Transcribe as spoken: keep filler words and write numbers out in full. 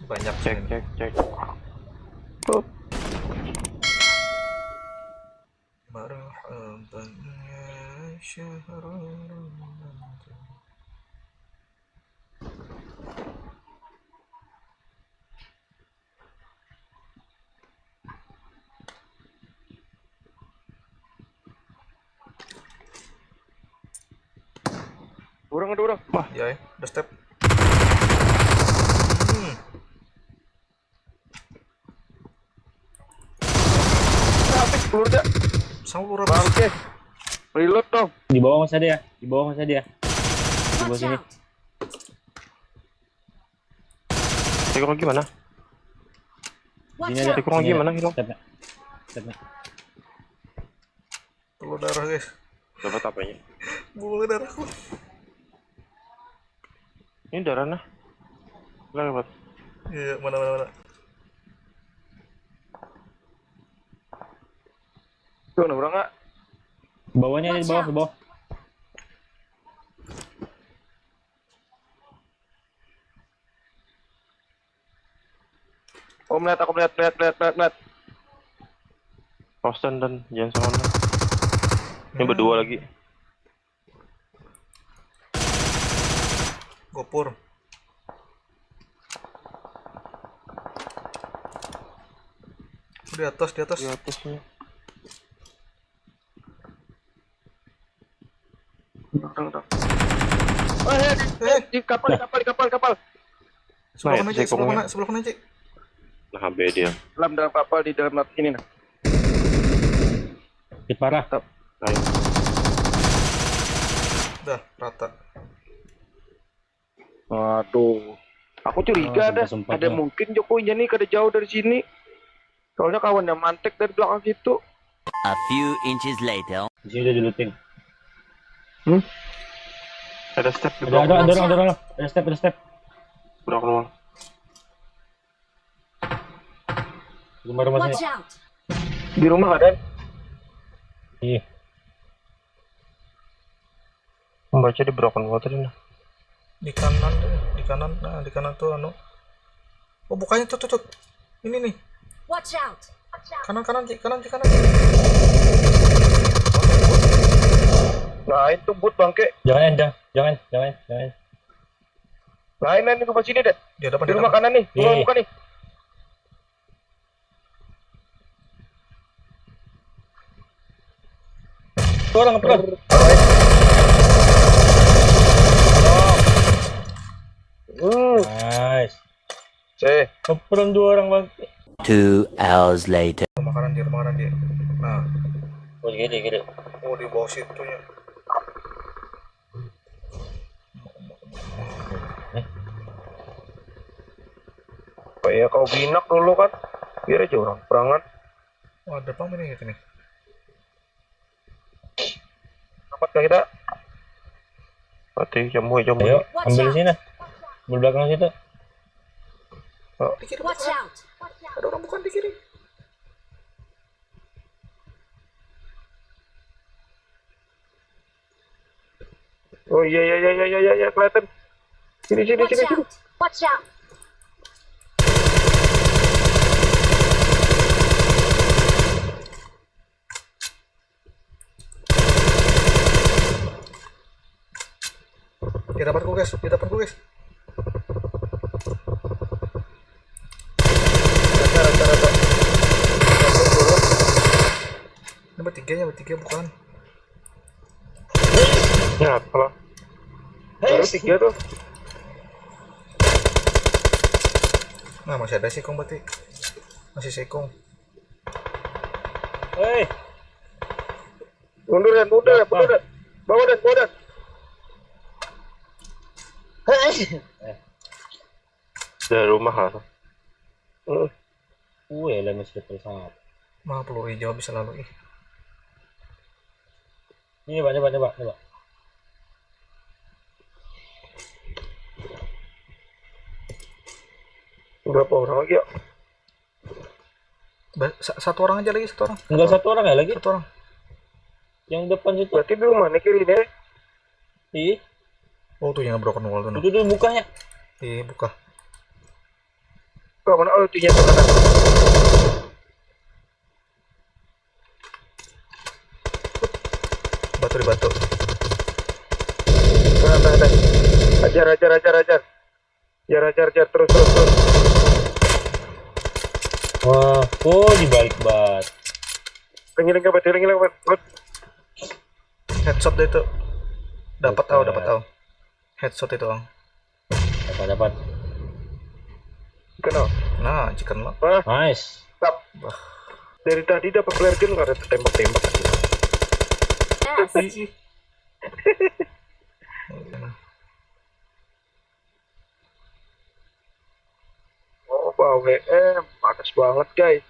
Banyak. Cek, cek, cek. Marhaban ya syahrul Ramadan. Orang ada orang. Wah, ya, eh. Ada step. Hmm. Habis pelur dah. Sama pelur habis. Bangke. Reload dong. Di bawah masih ada ya? Di bawah masih ada ya? Di bawah sini. Tadi kurang gimana? Ini ada. Tadi kurang gimana, Hilo? Stepnya. Stepnya. Perlu darah, guys. Dapat apanya? Bunga darahku. Ini darah nah. Lah, dapat. Iya, mana, mana, mana? Tuh, ada orang nggak? Bawahnya, di bawah, di bawah. Oh, melihat, aku melihat, melihat, melihat, melihat, melihat. Austin dan jangan sama. Ini berdua lagi. Gopur. Di atas, di atas. Di atasnya. Eh, eh, di, eh, di kapal, di kapal, di kapal, kapal. Sebelah mana, Cik? Sebelah mana? Sebelah mana, Cik? Nah, B dia. Dalam, dalam kapal, di dalam ini, nah. Di parah. Ayo. Dah, rata. Waduh. Aku curiga oh, ada, ada ya. Mungkin Jokowi nih kada jauh dari sini. Soalnya kawannya mantek dari belakang situ. A few inches later. Di sini udah di-looting. Hmm? Ada step di belakang. Ada, ada, ada, ada, ada step, ada step. Belakang rumah. Rumah, rumah sini. Di rumah ada. Iya. Membaca di broken wall tadi nah. Di kanan tuh, di kanan, nah di kanan tuh anu. Oh, bukanya tuh, tuh, tuh. Ini nih. Watch out. Kanan, kanan, Cik, kanan, Cik, kanan. Nah, itu bot bangke. Jangan, jangan, jangan, jangan, jangan. Lain, lain, itu sini deh. Di rumah kanan nih, rumah buka nih. Orang kebetulan. Hmm. Nice. Cek. Kebetulan dua orang bang. Two hours later. Makanan dia, makanan dia. Nah. Oh, gini, gini. Oh, di bawah situ ya. Kayak kau binak dulu kan, biar aja orang perangan. Oh, ada apa ini gitu nih? Dapat kah kita? Mati, jamu, jamu. Ayo, ambil sini. Ambil belakang situ. Oh. Di kiri. Watch out. Ada orang bukan di kiri. Oh iya iya iya iya iya iya, kelihatan. Sini sini sini sini. Watch out. Di depanku guys, di depanku guys. Rata rata rata. Ini bertiga ya, bertiga bukan. Ya apa? Baru tiga tuh. Nah, masih ada sekong berarti. Masih sekong. Hei. Mundur dan mundur dan mundur dan. Bawa dan bawa dan. Hei. Dari rumah lah. Uh. Wih, lah mesti tersangat. Mah peluru hijau bisa lalu ih. Ini coba coba coba coba. Berapa orang lagi ya? Satu orang aja lagi, satu orang. Tinggal satu orang ya lagi? Satu orang. Yang depan situ. Berarti di rumah nih kiri deh. Ih. Oh tuh yang broken wall tuh. Itu tuh bukanya. Iya buka. Kau mana? Oh, itu nyata mana? Batu di batu. Nah, nah, nah. Ajar, ajar, ajar, ajar. Ajar, ajar, ajar. Terus, terus, terus. Wah, oh di balik bat. Tinggi, tinggi, tinggi, tinggi. Headshot deh itu. Dapat tahu, dapat tahu. Headshot itu, Ang. Dapat dapat. Kenal. Nah, chicken lo. Wah, Nice. Tap. Dari tadi dapat flare gun, nggak ada tembak-tembak aja. Oh, bawa W M, panas banget, guys.